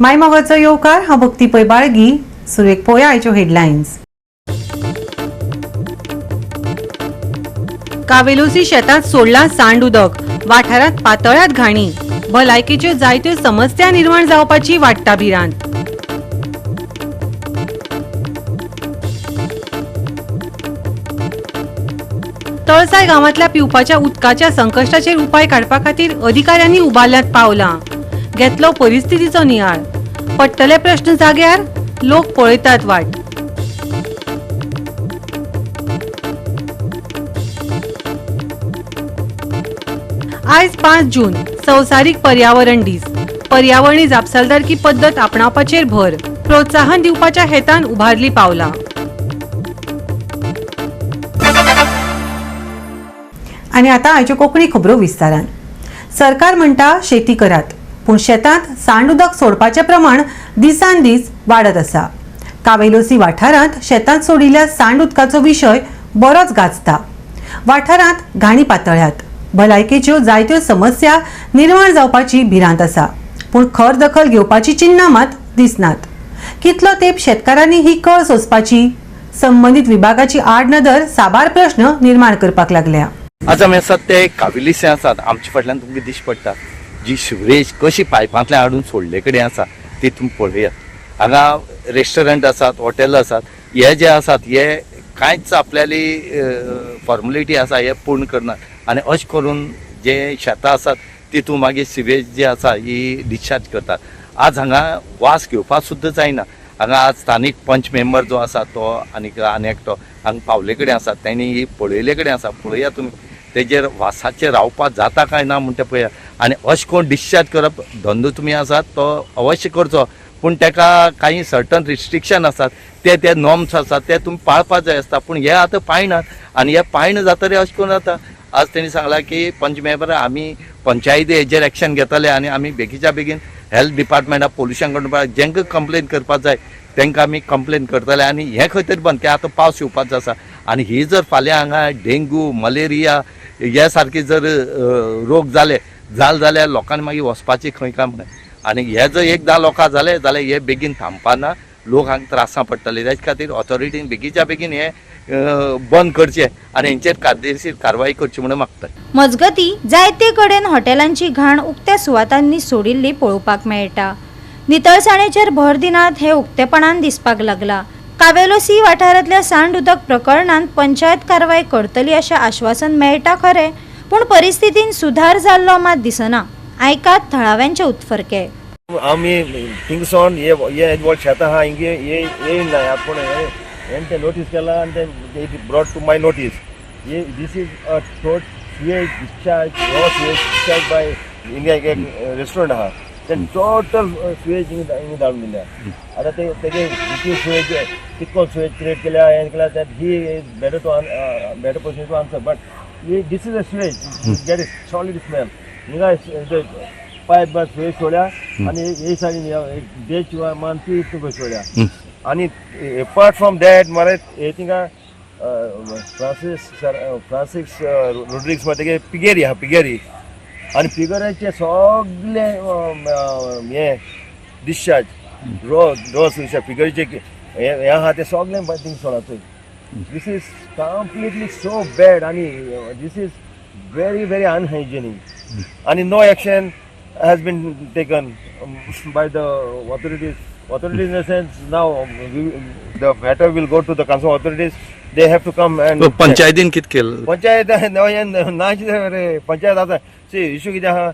मायमोगाचो येवकार. हांव भक्ती पै बाळगी. सुरवेक पळोवया आयच्यो हेडलायन्स. कावेलोसी शेतांत सोडलां सांड उदक, वाठारांत पातळ्यात घाणी, भलायकेच्यो जायत्यो समस्या निर्माण जावपाची वाडटा भिरांत. तळसाय गांवांतल्या पिवपाच्या उदकाच्या संकश्टाचेर उपाय काडपा खातीर अधिकाऱ्यांनी उबारल्यांत पावलां. घेतलो परिस्थितीचो नियाळ. पडटले प्रश्न जाग्यार, लोक पळयतात वाट. आयज 5 जून, संवसारीक पर्यावरण दीस. पर्यावरणी जापसालदारकी पद्दत आपणावपाचेर भर, प्रोत्साहन दिवपाच्या हेतान उबारली पावलां. आनी आतां आयच्यो कोंकणी खबरो विस्तारान. सरकार म्हणटा शेती करात, पूण शेतांत सांड उदक सोडपाचें प्रमाण दिसान दीस वाडत आसा. कावेलोसी वाठारांत शेतांत सोडिल्ल्या सांड उदकाचो विशय बरोच गाजता. वाठारांत घाणी पातळ्यात, भलायकेच्यो जायत्यो समस्या निर्माण जावपाची भिरांत आसा, पूण खर दखल घेवपाची चिन्नां मात दिसनात. कितलो तेंप शेतकारांनी ही कळ सोंसपाची? संबंदीत विभागाची आडनदर साबार प्रश्न निर्माण करपाक लागल्या. आज आमी आसात ते काविलिसे आसात. आमच्या फाटल्यान तुमकां दिश्टी पडटा जी सिवरेज कशी पायपांतल्यान हाडून सोडले कडेन आसा ती तुमी पळयात. हांगा रेस्टॉरंट आसात, हॉटेल आसात, हे जे आसात हे कांयच आपल्याली फॉर्मेलिटी आसा हे पूर्ण करनात आनी अशें करून जे शेतां आसात तितून मागीर सिवेज जी आसा ही डिस्चार्ज करतात. आज हांगा वास घेवपाक सुद्दां जायना. हांगा आज स्थानीक पंच मेंबर जो आसा तो आनीक आनी एकटो हांगा पावले कडेन आसा, तेणी ही पळयले कडेन आसा. पळया तुमी, तेजेर वासाचेर रावपाक जाता काय ना म्हण तें पळया. आनी अशें करून डिस्चार्ज करप धंदो तुमी आसात तो अवश्य करचो, पूण तेका काही सर्टन रिस्ट्रिक्शन आसात, ते ते नॉर्म्स आसात ते तुमी पाळपाक जाय आसता. पूण हे आतां पाळनात आनी हे पाळना जातरी अशें करून जाता. आज तेणी सांगलां की पंच मेंबर आमी पंचायती हेजेर एक्शन घेतले आनी आमी बेगीच्या बेगीन हेल्थ डिपार्टमेंटाक, पोल्युशन कंट्रोल जेंकां कंप्लेन करपाक जाय तांकां आमी कंप्लेन करतले. आनी हें खंय तरी बंद, कित्याक आतां पावस येवपाचो आसा आनी ही जर फाल्यां हांगा डेंगू, मलेरिया हे सारके जर रोग जाले जाल जाल्यार लोकांनी मागीर वचपाचें खंय काय म्हणून. आनी हे जर एकदां लोकां जाले जाल्यार हे बेगीन थांबपाना, लोक हांगा त्रासां पडटले. तेज खातीर ऑथॉरिटीन बेगीच्या बेगीन हे बंद करचें आनी हेंचेर कायदेशीर कारवाई करची म्हणून मागता. मजगती, जायते कडेन हॉटेलांची घाण उक्त्या सुवातांनी सोडिल्ली पळोवपाक मेळटा. नितळसाणेचेर भर दिनात हें उक्तेपणान दिसपाक लागला. कावेलोसी वाठारांतल्या सांड उदक प्रकरणांत पंचायत कारवाय करतली अशें आश्वासन मेळटा खरें, पूण परिस्थितीन सुधार जाल्लो मात दिसना. आयकात थळाव्यांचे उत्फर्के. आमी थिंगसोन हे हे व्हड शेतां आहा, हिंगे हे येयना, पूण हें तें नोटीस केलां आनी तें it brought to my notice hey this is a total sewage discharge, raw sewage discharge by हिंगा एक रेस्टॉरंट आहा, ते टोटल सिवेज हिंगा हिंगा धाडून दिल्या. आतां ते तेजे कितली सिवेज, कितको सिवेज क्रिएट केल्या, हें केल्या, that he is better person to answer, but this is a sewage, get a solid smell. हिंगा पायप बार सिवेज सोडल्या आनी हे सायडीन एक बेच मानपी तुका सोडल्या. आनी एपार्ट फ्रॉम that मरे, हे थिंगा फ्रांसीस फ्रांसीस रोड्रिक्स मरे, पिगेरी आहा, पिगेरी आनी पिगेरीचे सगळे हे डिस्चार्ज, रो रो डिस्चार्ज पिगेरीचे हे आहा ते सगळे थिंग सोडा थंय. This is completely so bad आनी this is very very unhygienic आनी no action has been taken by the authorities. Authorities in the sense, now the matter will go to the concerned authorities. They have to come and पंचायतीन कितें केलें? पंचायत ना रे, पंचायत आतां C issue कितें आहा.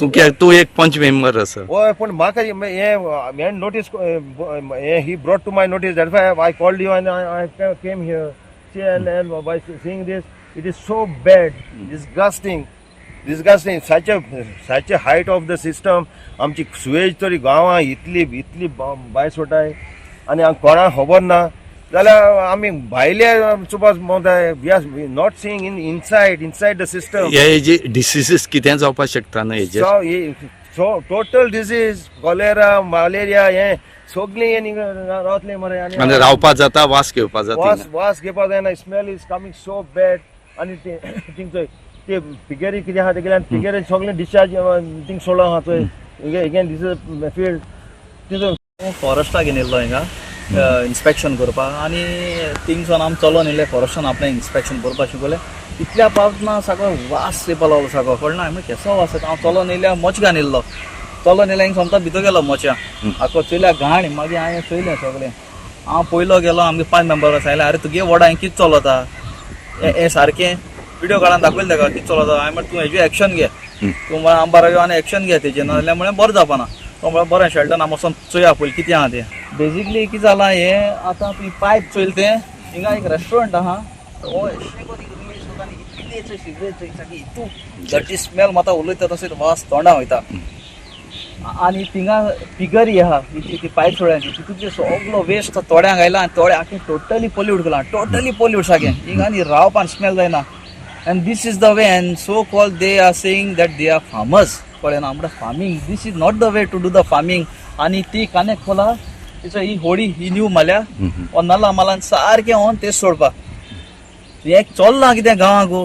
तूं तूं एक पंच मेंबर आसा. हय, पूण म्हाका हें नोटीस हें he brought to my notice, that why I called you and I came here. See, and by seeing this, it is so bad, disgusting, disgusting, such a height of the system. आमची sewage तरी गांवां इतली इतली भायर सोडटाय आनी कोणाक खबर ना जाल्यार आमी भायले सुपाज म्हणटाय, we are not seeing in inside the system. हे जे डिसिजीस कितें जावपाक शकता न्हय हेजेर. So total disease, cholera, malaria, हे सगळीं हे रावतले मरे. आनी रावपा जाता, वास घेवपा जाता. वास वास घेवपा जायना, smell is coming so bad. आनी ते थिंग ते पिगेरी कितें आहा तेगेल्यान, पिगेरी सगळें डिस्चार्ज थिंग सोडलां आहा थंय. Again this is field. तितून फॉरेस्टाक घेवन येयल्लो हिंगा इन्स्पेक्शन करपाक आनी थिंगसान आमी चलोन येयले फॉरेस्टान आपणें इन्स्पेक्शन करपाक शिकवलें. इतल्या पावस ना सारको वास येवपा लागलो सारको कळना हांवें केसो वास येता. हांव चलोन येयल्या मोचगान येयल्लो, चलोन येयल्या हिंग सोमता भितर गेलो मोच्या आखो चोयल्या घाण. मागीर हांवें चोयलें सगळें, हांव पयलो गेलो, आमगे 5 मेंबर सांगलें आरे तुगे वडा हांवें कितें चलता हें सारकें विडियो काडून दाखयलें ताका कितें चलता. हांवें म्हणलें तूं हेजेर एक्शन घे, तूं म्हळ्यार आमबारा यो आनी एक्शन घे तेजेर, ना जाल्यार म्हळें बरें जावपाना. तो म्हळ्यार बरें शेल्टन आमी वचोन चोया पयलीं कितें आहा तें. बेजिकली कितें जालां हें आतां तुवें पायप चोयलें तें हिंगा एक रेस्टोरंट आहा, इतू डर्टी स्मेल म्हाका उलयता तशें वास तोंडा वयता. आनी थिंगा पिगरी आहा ती पायप सोड्यांची, तितूंतले सगलो वेस्ट तोड्यांक आयला आनी तोडे आख्खें टोटली पोल्यूट केलां, टोटली पोल्यूट सारकें. हिंगा आनी रावपाक स्मेल जायना. And this is the way, and so called they are saying that they are farmers. कळ्ळें ना, आमकां farming this is not the way to do the farming. आनी ती कानेक खोला तिचो ही होडी ही न्यू माल्या हो नला मालान सारकें ऑन तेच सोडपा हें चल्लां कितें गांवांक गो.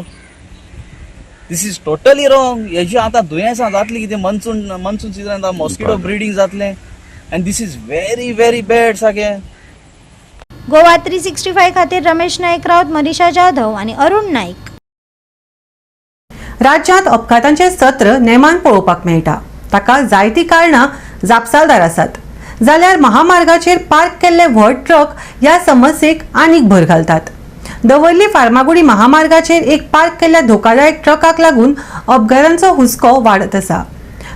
This is totally wrong. हेजी आतां दुयेंसां जातलीं कितें मनसून मनसून सिजन आतां मॉस्किटो ब्रिडींग जातलें and this is very very bad सारकें. गोवा 365 खातीर रमेश नायक राऊत, मनीषा जाधव आनी अरुण नाईक. राज्यांत अपघातांचे सत्र नेमान पळोवपाक मेळटा, ताका जायतीं कारणां जापसालदार आसात. जाल्यार महामार्गाचेर पार्क केल्ले व्हड ट्रक ह्या समस्येक आनीक भर घालतात. दवर्ली फार्मागुडी महामार्गाचेर एक पार्क केल्ल्या धोकादायक ट्रकाक लागून अपघातांचो हुस्को वाडत आसा.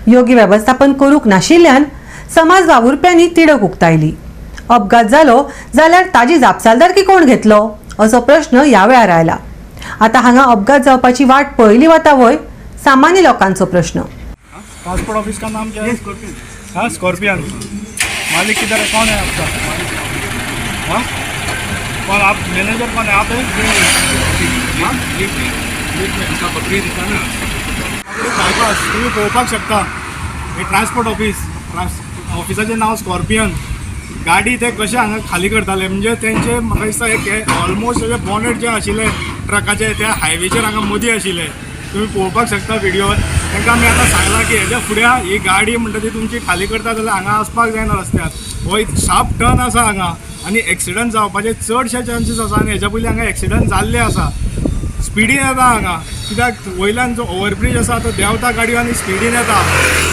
योग्य वेवस्थापन करूंक नाशिल्ल्यान समाज वावुरप्यांनी तिडक उक्तायली. अपघात जालो जाल्यार ताजी जापसालदारकी कोण घेतलो असो प्रश्न ह्या वेळार आयला. आता हांगा अपघात जावपाची वाट पळयली वता व्हय, सामान्य लोकांचो प्रश्न. ट्रांसपोर्ट ऑफिस का नाम क्या है? हाँ, स्कॉर्पियन. मालिक किधर है? कौन है आपका? हाँ, कौन आप? मैनेजर कौन है? आप है? हाँ? बायपास तुम्ही पळोवपाक शकता. हे ट्रान्सपोर्ट ऑफिस, ऑफिसाचें नांव स्कॉर्पियन. गाडी ते कशे हांगा खाली करताले म्हणजे तेंचे म्हाका दिसता एक ऑलमोस्ट बॉनेट जे आशिल्ले ट्रकाचे ते हायवेचेर हांगा मदीं आशिल्ले. तुम्ही पळोवपाक शकता व्हिडियोन. तांकां आमी आतां सांगलां की हेज्या फुडें ही गाडी म्हणटा ती तुमची खाली करता जाल्यार हांगा आसपाक जायना रस्त्यार. हो एक शार्प टर्न आसा हांगा आनी एक्सिडंट जावपाचे चडशे चान्सीस आसा. आनी हेज्या पयलीं हांगा एक्सिडंट जाल्ले आसा. स्पिडीन येता हांगा कित्याक वयल्यान जो ओवरब्रीज आसा तो देंवता गाडयो आनी स्पिडीन येता,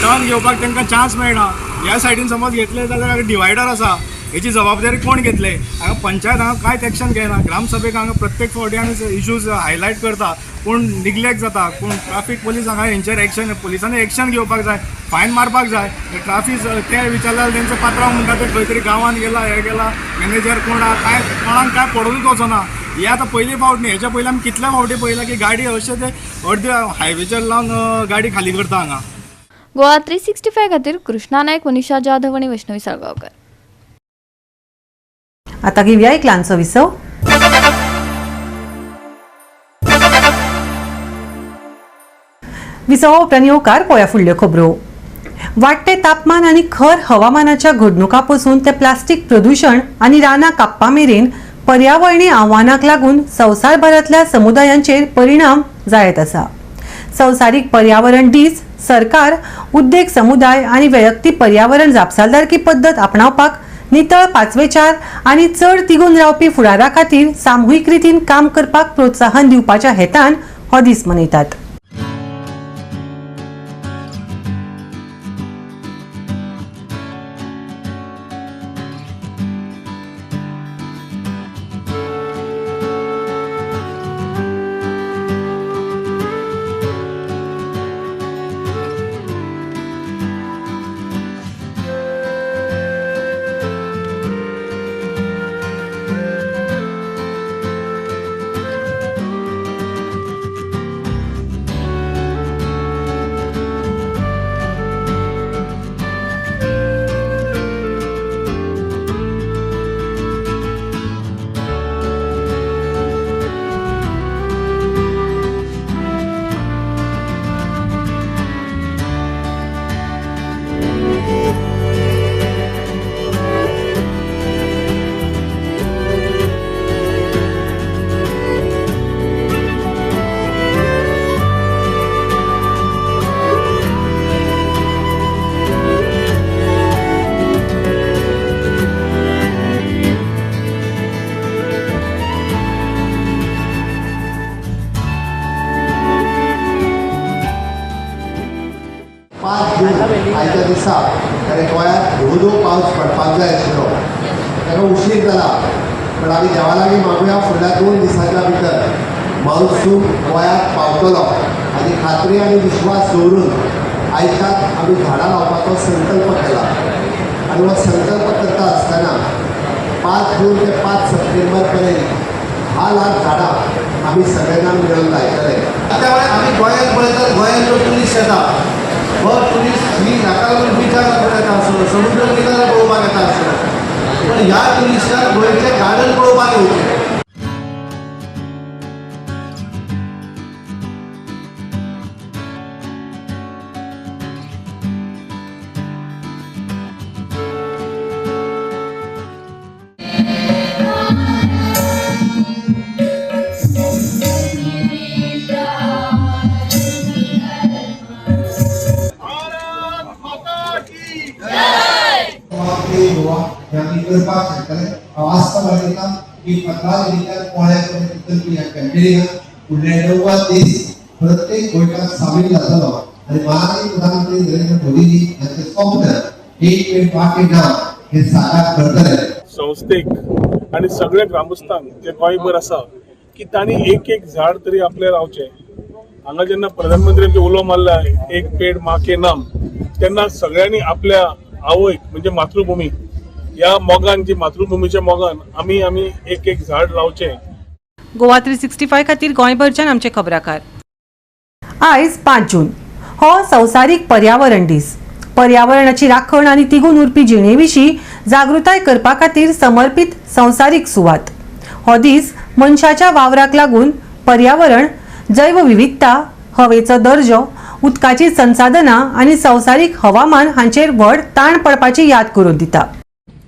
टर्न घेवपाक तांकां चान्स मेळना. ह्या सायडीन समज घेतले जाल्यार डिवायडर आसा, हेची जबाबदारी कोण घेतले? हांगा पंचायत हांगा कांयच एक्शन घेना. ग्रामसभेक हांगा प्रत्येक फावटी आमी इश्यूज हायलायट करता पूण निग्लेक्ट जाता. पूण ट्राफीक पोलीस हांगा हेंचेर एक्शन, पोलिसांनी एक्शन घेवपाक जाय, फायन मारपाक जाय. ट्राफीक ते विचारल्यार तेंचो पात्रांव म्हणटा ते खंय तरी गांवांत गेला, हे गेला, मॅनेजर कोण आहा काय कोणाक काय पडूनच वचना. हे आतां पयली फावट न्ही, हेच्या पयलीं आमी कितल्या फावटी पळयलां की गाडी अशें ते अर्दे हायवेचेर लावन गाडी खाली करता हांगा. गोवा 365 खातीर कृष्णा नायक, मनीषा जाधव आणि वैष्णवी साळगांवकर. आता घेऊया एक ल्हानसो विसव. विसवा उपरांत येवकार पळोवया फुडल्यो खबरो. वाडटे तापमान आनी खर हवामानाच्या घडणुकां पसून ते प्लास्टीक प्रदुशण आनी रानां कापपा मेरेन पर्यावरणीय आव्हानांक लागून संवसारभरांतल्या समुदायांचेर परिणाम जायत आसा. संवसारीक पर्यावरण दीस सरकार, उद्देग समुदाय आनी वैयक्तीक पर्यावरण जापसालदारकी पद्दत आपणावपाक, नितळ पाचवेचार आनी चड तिगून रावपी फुडारा खातीर सामुहीक रितीन काम करपाक प्रोत्साहन दिवपाच्या हेतान हो दीस मनयतात. आनी गोंयांत ल्हवू ल्हवू पावस पडपाक जाय आशिल्लो, ताका उशीर जाला, पण आमी देवा लागीं मागुया फुडल्या 2 दिसांच्या भितर मान्सून गोंयांत पावतलो आनी खात्री आनी विश्वास दवरून आयच्यान आमी झाडां लावपाचो संकल्प केला आनी हो संकल्प करता आसतना 5 जून ते 5 सप्टेंबर पर्यंत 10 लाख झाडां आमी सगळे जाण मेळून लायतले. त्यामुळे आमी गोंयांत पळयतात, गोंयांत जो ट्युरिस्ट येता हो ट्युरिस्ट ही हाका लागून बिचार लागून येता आसलो, समुद्र किनारा पळोवपाक येता आसलो, पण ह्या ट्युरिस्टाक गोंयचें गार्डन पळोवपाक येवचें. आमी करपाक शकतले. हांव आस्ता बाळगिता की 15 दिसांत पोळ्या पर्यंत चलपी ह्या कॅम्पेनिंगाक फुडले 90 दीस प्रत्येक गोंयकार सामील जातलो आनी माननीय प्रधानमंत्री नरेंद्र मोदीजी हांचें स्वप्न एक पेड माँ के नाम हे साकार करतले. संस्थेक आनी सगळ्या ग्रामस्थांक जे गोंयभर आसा की तांणी एक एक झाड तरी आपलें लावचें. हांगा जेन्ना प्रधानमंत्र्यांचे उलो मारला एक पेड माँ के नाम, तेन्ना सगळ्यांनी आपल्या आवयक म्हणजे मातृभूमी या मोगान, जी मातृभूमीच्या मोगान आमी आमी एक एक झाड लावचें. गोवा 365 खातीर गोंयभरच्यान आमचे खबराकार. आयज 5 जून हो संवसारीक पर्यावरण दीस. पर्यावरणाची राखण आनी तिगून उरपी जिणे विशीं जागृताय करपा खातीर समर्पीत संवसारीक सुवात. हो दीस मनशाच्या वावराक लागून पर्यावरण, जैवविविधता, हवेचो दर्जो, उदकाची संसाधनां आनी संवसारीक हवामान हांचेर व्हड ताण पडपाची याद करून दिता.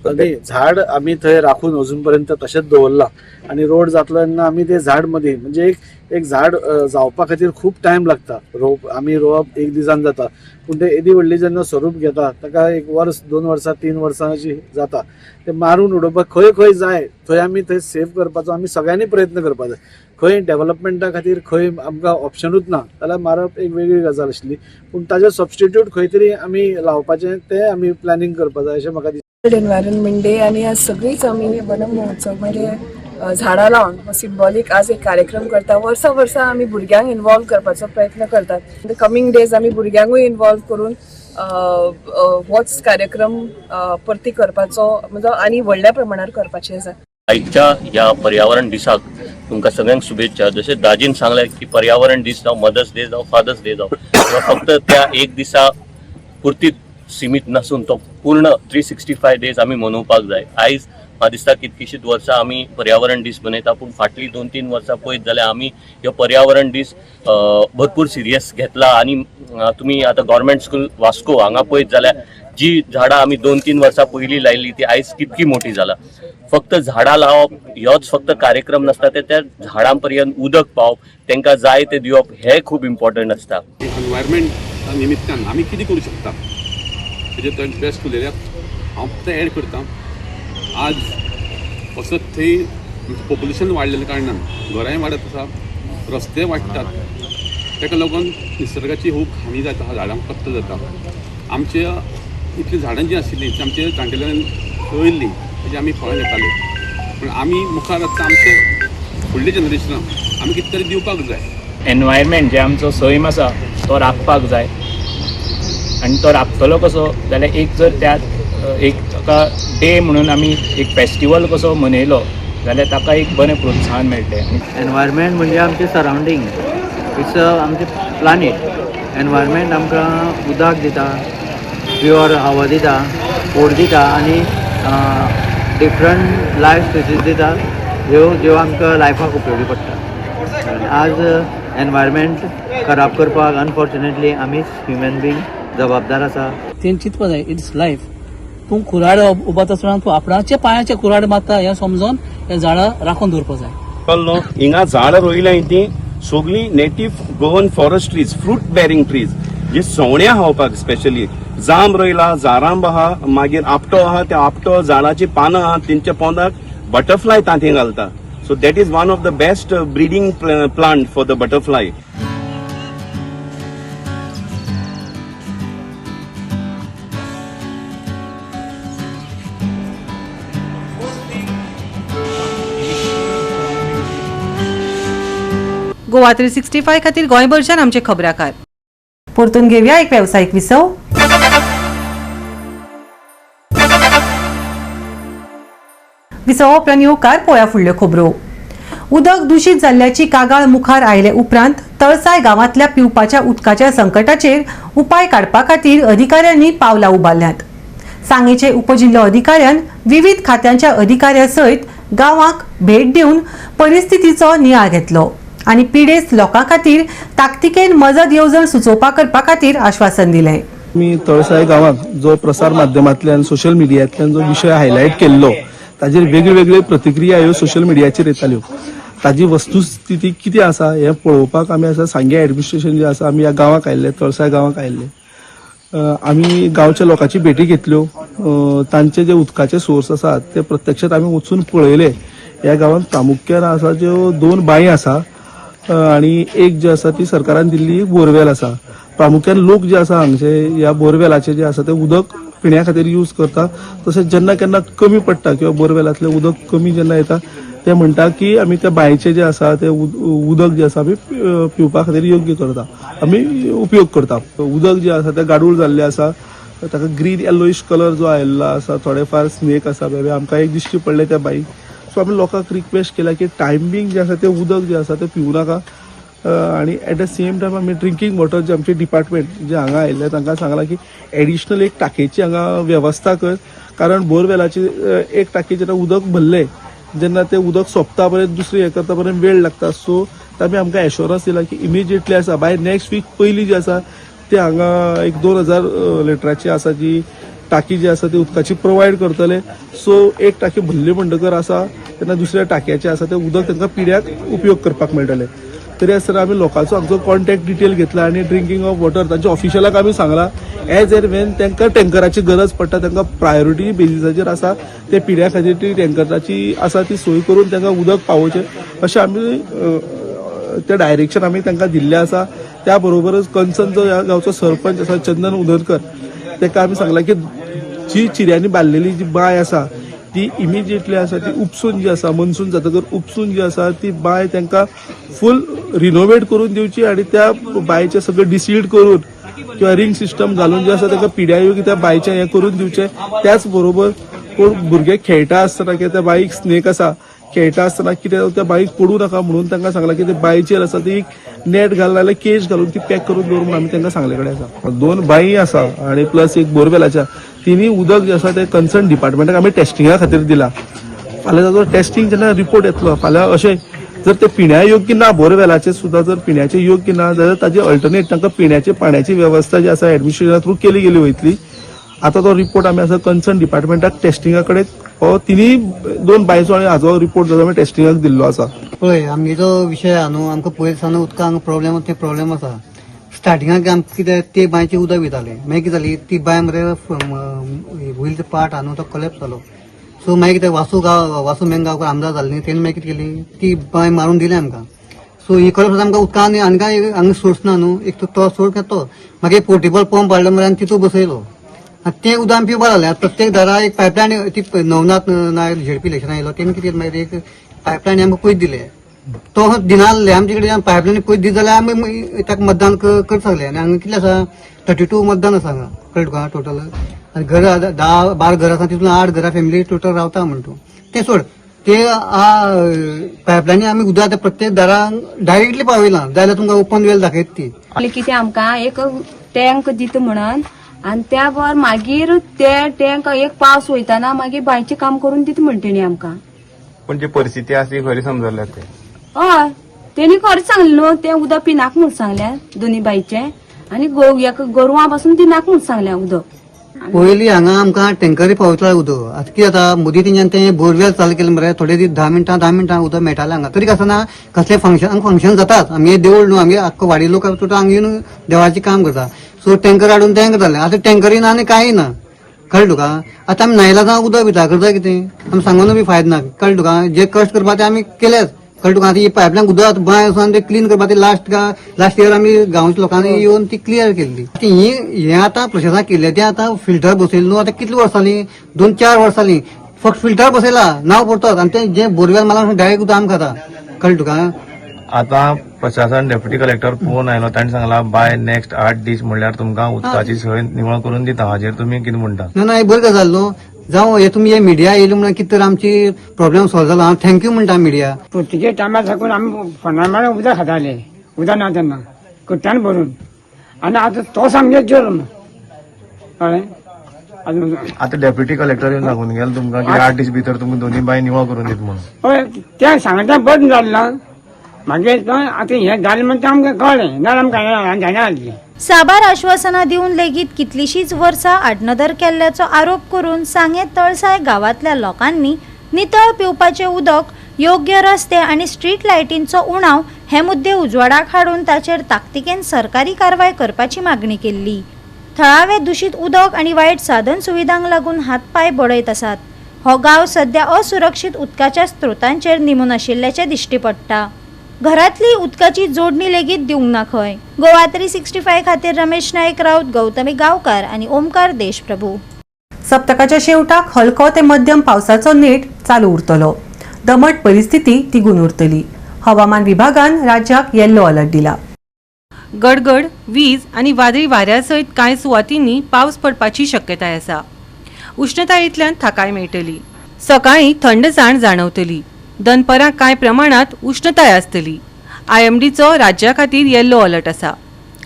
झाड आमी थंय राखून अजून पर्यंत तशेंच दवरलां आनी रोड जातलो तेन्ना आमी ते झाड मदीं म्हणजे एक झाड जावपा खातीर खूब टायम लागता. रोप आमी रोवप एक दिसान जाता, पूण ते येदी व्हडली जेन्ना स्वरूप घेता ताका 1 वर्स 2 वर्सां 3 वर्सां अशी जाता. ते मारून उडोवपाक खंय खंय जाय थंय आमी थंय सेव करपाचो आमी सगळ्यांनी प्रयत्न करपाक जाय. खंय डेवलपमेंटा खातीर खंय आमकां ऑप्शनूच ना जाल्यार मारप एक वेगळी गजाल आशिल्ली, पूण ताजें सबस्टिट्यूट खंय तरी आमी लावपाचें तें आमी प्लॅनिंग करपाक जाय अशें म्हाका दिसता. एनवायरमेंट डे आनी आज सगळींच आमी वन महोत्सव म्हणजे झाडां लावन हो सिंबॉलीक आज एक कार्यक्रम करता. वर्सा वर्सा आमी भुरग्यांक इन्वॉल्व करपाचो प्रयत्न करतात. इन the coming days आमी भुरग्यांकूय इन्वॉल्व करून होच कार्यक्रम परती करपाचो म्हणजे आनी व्हडल्या प्रमाणार करपाचें आसा. आयच्या ह्या पर्यावरण दिसाक तुमकां सगळ्यांक शुभेच्छा. जशें दाजीन सांगलें की पर्यावरण दीस जावं, मदर्स डे जावं, फादर्स डे जावं, फक्त त्या एक दिसा पुरतीत सीमित नासून तो पूर्ण 365 डेज आमी मनोवपाक जाय. आयज म्हाका दिसता कितकीशीच वर्सां आमी पर्यावरण दीस मनयता, पूण फाटलीं 2-3 वर्सां पळयत जाल्यार आमी ह्यो पर्यावरण दीस भरपूर सिरियस घेतला. आनी तुमी आतां गव्हर्मेंट स्कूल वास्को हांगा पळयत जाल्यार जी झाडां आमी 2-3 वर्सां पयलीं लायिल्ली ती आयज कितकी मोठी जाला. फक्त झाडां लावप ह्योच फक्त कार्यक्रम नासता, ते त्या झाडां पर्यंत उदक पावप, तांकां जाय तें दिवप हें खूब इम्पॉर्टंट आसता. एनवायरमेंट निमित्तान आमी कितें करूं शकता तेजेर तो बेस्ट उलयल्या. हांव फक्त एड करता, आज वचत थंय पॉप्युलेशन वाडलेल्या कारणान घरांय वाडत आसा, रस्ते वाडटात, ताका लागून निसर्गाची खूब हानी जाता, झाडांक कत्त जाता. आमच्या इतलीं झाडां जीं आशिल्लीं ती आमच्या जाणटेल्यांनी रोयिल्लीं, तेजी आमी फळां घेताले, पूण आमी मुखार आतां आमचे फुडले जनरेशनाक आमी कितें तरी दिवपाक जाय. एनवायरमेंट जे आमचो सैम आसा तो राखपाक जाय आनी तो राखतलो कसो जाल्यार एक जर त्या एक ताका डे म्हणून आमी एक फेस्टिवल कसो मनयलो जाल्यार ताका एक बरें प्रोत्साहन मेळटलें. एनवायरमेंट म्हणजे आमचें सरावंडींग, it's आमचें प्लानेट. एनवायरमेंट आमकां उदक दिता, प्युअर हवा दिता, फूड दिता आनी डिफरंट लायफ स्पेसीस दिता ज्यो ज्यो आमकां लायफाक उपयोगी पडटा. आज एनवायरमेंट खराब करपाक अनफॉर्चुनेटली आमीच ह्युमन बींग जबाबदार आसा. तें चिंतपा जाय, it's life. तूं कुराड उबात आसतना तूं आपणाच्या पांयाचे कुराड मारता हें समजून हें झाडां राखून दवरपा जाय. कळ्ळो, हिंगा झाडां रोयल्याय ती सगळीं native Goan forest trees, fruit bearing trees, जी सवण्या खावपाक स्पेशली जांब रोयला, जारांब आहा, मागीर आपटो आहा, त्या आपटो झाडाची पानां आहा तेंच्या पोंदाक बटरफ्लाय तांतीं घालता. So that is one of the best breeding plant for the butterfly. Goa 365 खातीर गोंयभरच्यान आमचे खबराकार. परतून घेवया एक वेवसायीक विसव. विसवा उपरांत येवकार पळोवया फुडल्यो खबरो. उदक दुशीत जाल्ल्याची कागाळ मुखार आयले उपरांत तळसाय गांवांतल्या पिवपाच्या उदकाच्या संकटाचेर उपाय काडपा खातीर अधिकाऱ्यांनी पावलां उबारल्यांत. सांगेचे उपजिल्हो अधिकाऱ्यान विविध खात्यांच्या अधिकाऱ्या सयत गांवाक भेट दिवन परिस्थितीचो नियाळ घेतलो आनी पिडेस्त लोकां खातीर ताकतिकेन मजत येवजण सुचोवपा करपा खातीर आश्वासन दिलें. मी तळसाय गांवाक जो प्रसार माध्यमांतल्यान सोशल मिडियांतल्यान जो विशय हायलायट केल्लो ताजेर वेगळ्यो प्रतिक्रिया ह्यो सोशल मिडियाचेर येताल्यो. ताजी वस्तुस्थिती कितें आसा हें पळोवपाक आमी आसा सांगे एडमिनिस्ट्रेशन जें आसा आमी ह्या गांवाक आयिल्ले, तळसाय गांवाक आयिल्ले. आमी गांवच्या लोकांची भेटी घेतल्यो. तांचे जे उदकाचे सोर्स आसात ते प्रत्यक्षात आमी वचून पळयले. ह्या गांवांत प्रामुख्यान आसा ज्यो 2 बांय आसा आनी एक जी आसा ती सरकारान दिल्ली बोरवेल आसा. प्रामुख्यान लोक जे आसा हांगचे ह्या बोरवेलाचे जे आसा ते उदक पिण्या खातीर यूज करता. तशेंच जेन्ना केन्ना कमी पडटा किंवा बोरवेलांतलें उदक कमी जेन्ना येता ते म्हणटा की आमी त्या बांयचें जें आसा तें उदक जें आसा आमी पिवपा खातीर योग्य करता, आमी उपयोग करता. उदक जें आसा तें गाडूळ जाल्लें आसा, ताका ग्रीन येलोइश कलर जो आयिल्लो आसा, थोडे फार स्नेक आसा बेबे आमकां एक दिश्टी पडलें त्या बांयक. सो आमी लोकांक रिक्वेस्ट केला की टायमींग जें आसा तें उदक जें आसा तें पिवूं नाका आनी एट the same time आमी ड्रिंकींग वॉटर जे आमचे डिपार्टमेंट जे हांगा आयिल्ले तांकां सांगलां की एडिशनल एक टाकयेची हांगा वेवस्था कर, कारण बोरवेलाची एक टाकी जेन्ना उदक भरलें जेन्ना तें उदक सोंपता पर्यंत दुसरी हें करता पर्यंत वेळ लागता. सो तामी आमकां एश्योरन्स दिला की इमिजिएटली आसा बाय नेक्स्ट वीक पयली जी आसा ते हांगा एक 2000 लिटराची आसा जी टाकी जी आसा ती उदकाची प्रोवायड करतले. सो एक टाकी भरली म्हणटकर आसा तेन्ना दुसऱ्या टाकयेचें आसा तें उदक तांकां पिड्याक उपयोग करपाक मेळटलें. तरी आसतना आमी लोकांचो हांगचो कॉन्टॅक्ट डिटेल घेतला आनी ड्रिंकींग ऑफ वॉटर तांच्या ऑफिशियलाक आमी सांगलां एज एन वेन तांकां टँकराची गरज पडटा तांकां प्रायोरिटी बेजीसाचेर आसा ते पिड्या खातीर ती टँकराची आसा ती सोय करून तांकां उदक पावोवचें अशें आमी ते डायरेक्शन आमी तांकां दिल्लें आसा. त्या बरोबरच कन्सर्न जो ह्या गांवचो सरपंच आसा चंदन उदरकर ताका आमी सांगलां की जी चिऱ्यांनी बांदलेली जी बांय आसा ती इमिजिएटली आसा ती उपसून जी आसा मनसून जातकर उपसून जी आसा ती बांय तांकां फूल रिनोवेट करून दिवची आनी त्या बांयचें सगळें डिसीड करून किंवा रिंग सिस्टम घालून जें आसा तांकां पिड्या योग्य त्या बांयचें हें करून दिवचें. त्याच बरोबर कोण भुरगे खेळटा आसतना किंवा त्या बांयक स्नेक आसा खेळटा आसतना कितें त्या बांयक पडूं नाका म्हणून तांकां सांगलां की ते बांयचेर आसा ती एक नेट घाल नाजाल्यार केज घालून ती पॅक करून दवर म्हणून आमी तांकां सांगले कडेन आसा. 2 बांयी आसा आनी प्लस एक बोरवेलाच्या तिनूय उदक जें आसा तें कन्सर्न डिपार्टमेंटाक आमी टेस्टिंगा खातीर दिलां. फाल्यां ताजो टेस्टिंग जेन्ना रिपोर्ट येतलो फाल्यां अशें जर ते पिण्या योग्य ना बोरवेलाचें सुद्दां जर पिण्याचें योग्य ना जाल्यार ताजे अल्टरनेट तांकां पिण्याचे पाण्याची वेवस्था जी आसा एडमिनिस्ट्रेशना थ्रू केली गेली वयतली. आतां तो रिपोर्ट आमी आसा कन्सर्न डिपार्टमेंटाक टेस्टिंगा कडेन हो तिनूय 2 बांयचो आनी हाजो रिपोर्ट जो आमी टेस्टिंगाक दिल्लो आसा. पळय आमगे जो विशय आहा न्हू आमकां पयलीं सावन उदकांक प्रॉब्लेम ते प्रॉब्लेम आसा. स्टार्टिंगाक आमकां कितें ते बांयचें उदक वयतालें, मागीर कितें जाली ती बांय मरे वयलो पार्ट आहा न्हू तो कोलॅप्स जालो. सो मागीर कितें वासू मेंग गांवकर आमदार जाले न्ही तेणी मागीर कितें केली ती बांय मारून दिली आमकां. सो ही कोलॅप्स आमकां उदका आनी आनी कांय हांगा सोर्स ना न्हू, एक तर तो सोर्स तो मागीर पोर्टेबल पंप हाडलो मरे आनी तितू बसयलो आनी तें उदक आमी पिवपाक लागलें. प्रत्येक दारा एक पायपलायन ती नवनाथ नायक झेडपी इलेक्शनाक येयलो तेणी कितें मागीर एक पायपलायन आमकां पयस दिले तो दिना आहले आमचे कडेन पायपलायन पयस दित जाल्यार आमी ताका मतदान करता सगळे. आनी हांगा कितलें आसा 32 मतदान आसा हांगा कळ्ळें तुका टोटल. आनी घर 10-12 घरां आसा तितून 8 घरां फॅमिली टोटल रावता म्हण तूं तें सोड ते पायपलायनी आमी उदक आतां प्रत्येक दारांक डायरेक्टली पावयलां जाल्यार तुमकां ओपन वेल दाखयता ती कितें आमकां एक टँक दिता म्हणून आनी त्या भायर मागीर ते टँक एक पावस वयतना मागीर बांयचें काम करून दिता म्हण तेणी आमकां. पण जी परिस्थिती आसा ती खरी समजल्या ते हय तेणी खरें सांगलें न्हू तें उदक पिनाक म्हूण सांगलें दोनी बांयचें आनी गोरवां पासून दिनाक म्हूण सांगलें उदक. पयलीं हांगा आमकां टँकरी पावयताले उदक. आतां कितें जाता मोदी तेंच्यान तें बोरवेल चालू केलें मरे थोडे दीस 10 मिनटां उदक मेळटालें हांगा. तरी आसतना कसलें फंक्शन हांगा फंक्शन जाताच आमगे देवूळ न्हू आमगे आख्खो वाडी लोक टोटल हांगा येवन देवाचें काम करता. सो टँकर हाडून तें करतालें आतां टँकरी ना आनी कांय ना कळ्ळें तुका. आतां आमी नायला उदक पिता करता कितें आमी सांगून बी फायदो ना कळ्ळें तुका. जे कश्ट करपा ते आमी केलेच कळ्ळें तुका. आतां ही पायपलायन उदक बांय वचून ते क्लीन करपा ते लास्ट इयर आमी गांवच्या लोकांनी येवन ती क्लियर केल्ली. आतां ही हें आतां प्रोसेसां केल्लें तें आतां फिल्टर बसयलें न्हू आतां कितलीं वर्सां जालीं 2-4 वर्सां जालीं फक्त फिल्टर बसयला नांव पडतात आनी तें जें बोरवेल मारला डायरेक्ट उदक आमी खाता कळ्ळें तुका. आतां प्रशासन डेप्युटी कलेक्टर फोन आयलो, तांणी सांगला बाय नेक्स्ट 8 दीस म्हणल्यार तुमकां उदकाची सोय निवळ करून दिता. हाजेर तुमी कितें म्हणटा? ना ना, हे बरी गजाल न्हू. जावं हे तुमी हे मिडिया येयले म्हणून कितें तर आमची प्रॉब्लेम सॉल्व जाला. हांव thank you म्हणटा मिडिया. पुर्तुगेज टायमार साकून आमी फोंडार मारून उदक खाताले, उदक ना तेन्ना कुट्टान भरून, आनी आतां तो सामके जल्म कळ्ळें. आतां डेप्युटी कलेक्टर येवन सांगून गेले तुमकां की 8 दीस भितर तुमकां दोनूय बांय निवळ करून दित म्हणून. हय, तें सांगता बंद जालें ना मागीर आतां हें जालें म्हणटा आमकां कळ्ळें, ना आमकां जायना आसलें. साबार आश्वासनां दिवन लेगीत कितलीशींच वर्सां आडनदर केल्ल्याचो आरोप करून सांगें तळसाय गांवांतल्या लोकांनी नितळ पिवपाचें उदक, योग्य रस्ते आनी स्ट्रीट लायटींचो उणाव हे मुद्दे उजवाडाक हाडून ताचेर ताकतिकेन सरकारी कारवाय करपाची मागणी केल्ली. थळावे दुशीत उदक आनी वायट साधन सुविधांक लागून हातपांय बडयत आसात. हो गांव सध्या असुरक्षीत उदकाच्या स्त्रोतांचेर निंबून आशिल्ल्याचें दिश्टी पडटा. घरांतली उदकाची जोडणी लेगीत दिवंक ना खंय. गोवा 365 खातीर रमेश नायक राऊत, गौतमी गांवकार आनी ओमकार देशप्रभू. सप्तकाच्या शेवटाक हलको ते मध्यम पावसाचो नेट चालू उरतलो. दमट परिस्थिती तिगून उरतली. हवामान विभागान राज्याक येल्लो अलर्ट दिला. गडगड, वीज आनी वादळी वाऱ्या सयत कांय सुवातींनी पावस पडपाची शक्यताय आसा. उश्णतायेंतल्यान थाकाय मेळटली. सकाळीं थंडसाण जाणवतली. दनपरां कांय प्रमाणात उश्णताय आसतली. आयएमडीचो राज्या खातीर येल्लो अलर्ट आसा.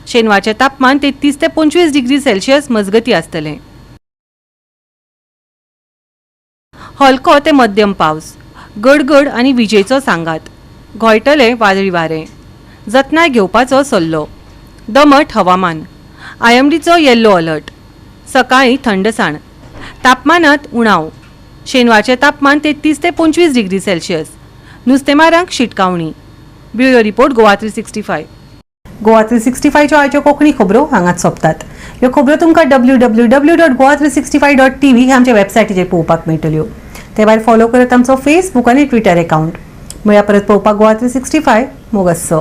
शेनवारचें तापमान 33 ते 25 डिग्री सेल्सियस मजगतीं आसतलें. हलको ते मध्यम पावस, गडगड आनी विजेचो सांगात, घोळटलें वादळी वारें. जतनाय घेवपाचो सल्लो. दमट हवामान. आयएमडीचो येल्लो अलर्ट. सकाळीं थंडसाण, तापमानात उणाव. शेनवारचें तापमान 33 ते 25 डिग्री सेल्सियस. नुस्तेमारांक शिटकावणी. Bureau report, Goa 365. Goa 365च्यो आयच्यो कोंकणी खबरो हांगाच सोंपतात. ह्यो खबरो तुमकां www.goa365.tv ह्या आमच्या वेबसायटीचेर पळोवपाक मेळटल्यो. ते भायर फॉलो करात आमचो फेसबूक आनी ट्विटर एकावंट. मेळया परत पळोवपाक गोवा 365. मोगस्सो.